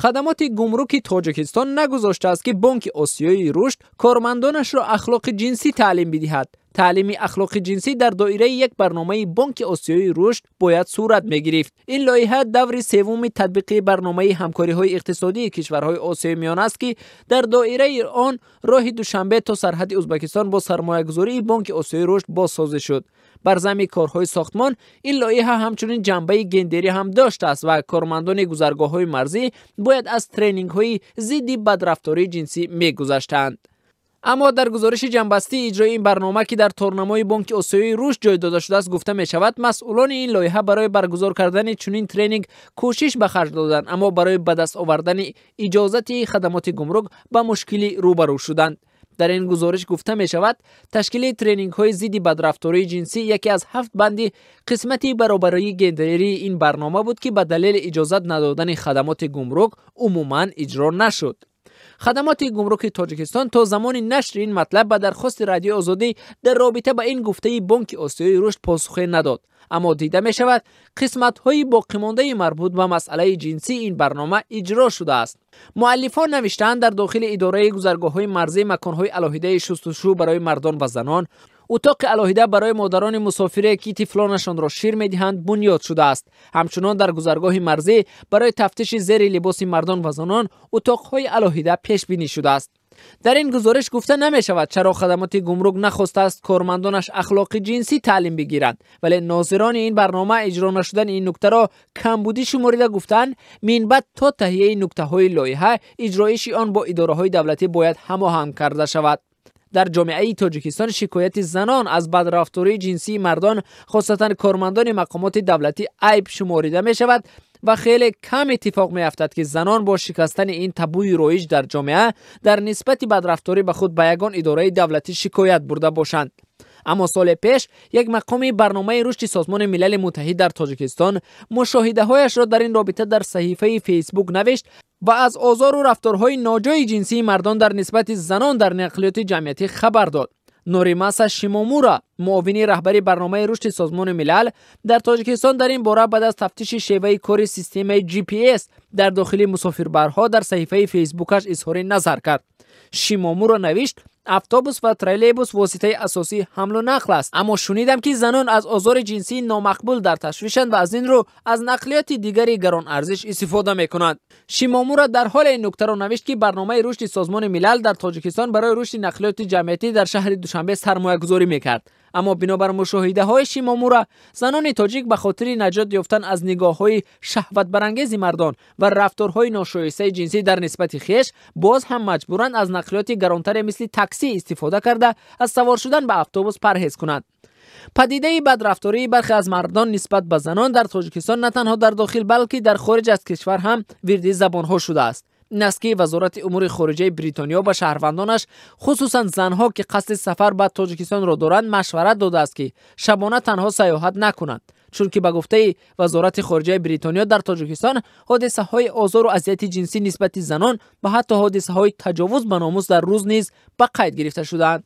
Хадамоти гумруки Тоҷикистон нагузоштааст, ки Бонки Осиёии Рушд кормандонашро ахлоқи ҷинсӣ таълим бидиҳад. Таълими ахлоқи ҷинсӣ дар доираи як барномаи Бонки Осиёии Рушд бояд сурат мегирифт. Ин лоиҳа даври севуми татбиқи барномаи ҳамкориҳои иқтисодии кишварҳои Осиёи Миёна аст, ки дар доираи он роҳи Душанбе то сарҳади Ӯзбекистон бо сармоягузории Бонки Осиёии Рушд бозсозӣ шуд. Бар замми корҳои сохтмон ин лоиҳа ҳамчунин ҷанбаи гендерӣ ҳам доштааст ва кормандони гузаргоҳҳои марзӣ бояд аз тренингҳои зидди бадрафтории ҷинсӣ мегузаштанд. Аммо дар гузориши ҷанбастии иҷрои ин барнома, ки дар торнамои Бонки Осиёии Рушд ҷой дода шудааст, гуфта мешавад, масъулони ин лоиҳа барои баргузор кардани чунин тренинг кӯшиш ба харҷ доданд, аммо барои ба даст овардани иҷозати хадамоти гумрук ба мушкилӣ рӯбарӯ шуданд. Дар ин гузориш гуфта мешавад, ташкили тренингҳои зидди бадрафтории ҷинсӣ яке аз 7 банди қисмати баробарии гендерии ин барнома буд, ки ба далели иҷозат надодани хадамоти гумрук умуман иҷро нашуд. Хадамоти гумруки Тоҷикистон то замони нашри ин матлаб ба дархости Радиои Озодӣ дар робита ба ин гуфтаи Бонки Осиёии Рушд посухе надод. Аммо дида мешавад, қисматҳои боқимондаи марбут ба масъалаи ҷинсии ин барнома иҷро шудааст. Муаллифон навиштаанд, дар дохили идораи гузаргоҳҳои марзӣ маконҳои алоҳидаи шустушӯ барои мардон ва занон, утоқи алоҳида барои модарони мусофире, ки тифлонашонро шир медиҳанд, бунёд шудааст. Ҳамчунон дар гузаргоҳи марзӣ барои тафтиши зери либоси мардон ва занон утоқҳои алоҳида пешбинӣ шудааст. Дар ин гузориш гуфта намешавад, чаро хадамоти гумрук нахостааст кормандонаш ахлоқи ҷинсӣ таълим бигиранд, вале нозирони ин барнома иҷро нашудани ин нуктаро камбудӣ шуморида гуфтанд, минбаъд то таҳияи нуктаҳои лоиҳа иҷроиши он бо идораҳои давлатӣ бояд ҳамоҳанг карда шавад. Дар ҷомеаи Тоҷикистон шикояти занон аз бадрафтории ҷинсии мардон, хосатан кормандони мақомоти давлатӣ, айб шуморида мешавад ва хеле кам иттифоқ меафтад, ки занон бо шикастани ин табуи роиҷ дар ҷомеа дар нисбати бадрафторӣ ба худ ба ягон идораи давлатӣ шикоят бурда бошанд. Аммо соли пеш як мақоми барномаи рушди Созмони Милали Муттаҳид дар Тоҷикистон мушоҳидаҳояшро дар ин робита дар саҳифаи Фейсбук навишт ва аз озору рафторҳои ноҷои ҷинсии мардон дар нисбати занон дар нақлиёти ҷамъиятӣ хабар дод. Норимаса Шимомура, муовини раҳбари барномаи рушди Созмони Милал дар Тоҷикистон, дар ин бора баъд аз тафтиши шеваи кори системаи GPS дар дохили мусофирбарҳо дар саҳифаи Фейсбукаш изҳори назар кард. Шимомура навишт: автобус ва троллейбус воситаи асосии ҳамлу нақл аст, аммо шунидам, ки занон аз озори ҷинсии номақбул дар ташвишанд ва аз ин рӯ аз нақлиёти дигари гаронарзиш истифода мекунанд. Шимомура дар ҳоле ин нуктаро навишт, ки барномаи рушди Созмони Милал дар Тоҷикистон барои рушди нақлиёти ҷамъиятӣ дар шаҳри Душанбе сармоягузорӣ мекард. Аммо бинобар мушоҳидаҳои Шимомура, занони тоҷик ба хотири наҷот ёфтан аз нигоҳҳои шаҳватбарангези мардон ва рафторҳои ношоистаи ҷинсӣ дар нисбати хеш боз ҳам маҷбуранд аз нақлиёти гаронтаре мисли таксӣ истифода карда, аз савор шудан ба автобус парҳез кунанд. Падидаи бадрафтории бархе аз мардон нисбат ба занон дар Тоҷикистон на танҳо дар дохил, балки дар хориҷ аз кишвар ҳам вирди забонҳо шудааст. Ин аст, ки Вазорати умури хориҷаи Бритониё ба шаҳрвандонаш, хусусан занҳо, ки қасди сафар ба Тоҷикистонро доранд, машварат додааст, ки шабона танҳо сайёҳат накунанд, чунки ба гуфтаи Вазорати хориҷаи Бритониё дар Тоҷикистон ҳодисаҳои озору азияти ҷинсӣ нисбати занон ва ҳатто ҳодисаҳои таҷовуз ба номус дар рӯз низ ба қайд гирифта шудаанд.